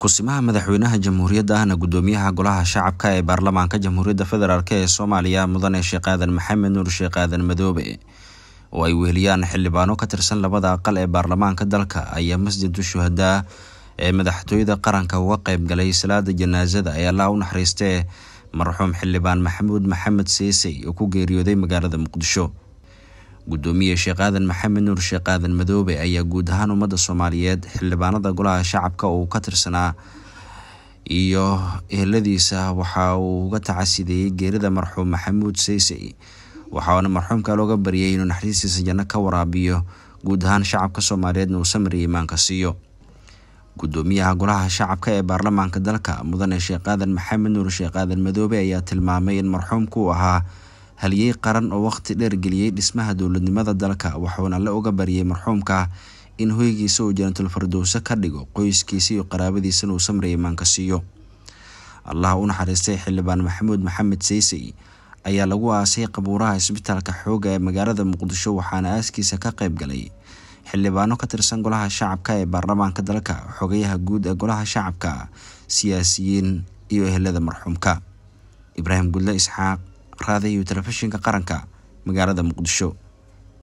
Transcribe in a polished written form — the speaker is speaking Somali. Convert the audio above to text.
Kusimaha madaxweynaha jamhuuriyadda ahna gudoomiyaha golaha shacabka ee baarlamaanka Jamhuuriyadda Federaalk ee Soomaaliya, Mudane Sheekh Aadan Maxamed Nuur Sheekh Aadan Madoobe, oo ay weheliyaan xildhibaano ka tirsan labada aqal ee baarlamaanka dalka, ayaa Masjidu Shuhadaa ee madaxtooyada qaranka uga qayb galay salaada janaasada ee Allah u naxariistee marxuum xildhibaan Maxamuud Maxamed Seesey oo ku geeriyooday magaalada Muqdisho. Gudoomiye Sheekh Aadan Maxamed Nuur Sheekh Aadan Madoobe ayaa guud ahaan ummadda Soomaaliyeed, xildhibaanada golaha shacabka oo uu ka tirsanaa iyo eheladiisa waxa uu uga tacasideeyey geerida marxuum Maxamuud Seysey, waxaana marxuumka looga baryay inuu naxariistiisa janno ka waraabiyo, guud ahaan shacabka Soomaaliyeedna uu samir iyo iimaanka siiyo. Gudoomiyaha golaha shacabka ee baarlamaanka dalka, Mudane Sheekh Aadan Maxamed Nuur Sheekh Aadan Madoobe, ayaa tilmaamay in marxuumku uu ahaa halyey qaran oo waqti dheer geliyey dhismaha dowladnimada dalka, wuxuuna la uga baryay marxuumka in hoygiisa uu Jannatul Fardowse ka dhigo, qoyskiisa iyo qaraabadiisana uu samir iyo iimaanka siiyo. Allah u naxariistay xildhibaan Maxamuud Maxamed Seysey ayaa lagu aasay qabuuraha isbitaalka Xooga ee magaalada Muqdisho, waxaana aaskiisa ka qayb galay xildhibaano ka tirsan golaha shacabka ee baarlamaanka dalka, xogayaha guud ee golaha shacabka, siyaasiyiin iyo ehelada marxuumka. Ibraahim Gudle Isxaaq, Raadiyo Telefishinka Qaranka, magaalada Muqdisho.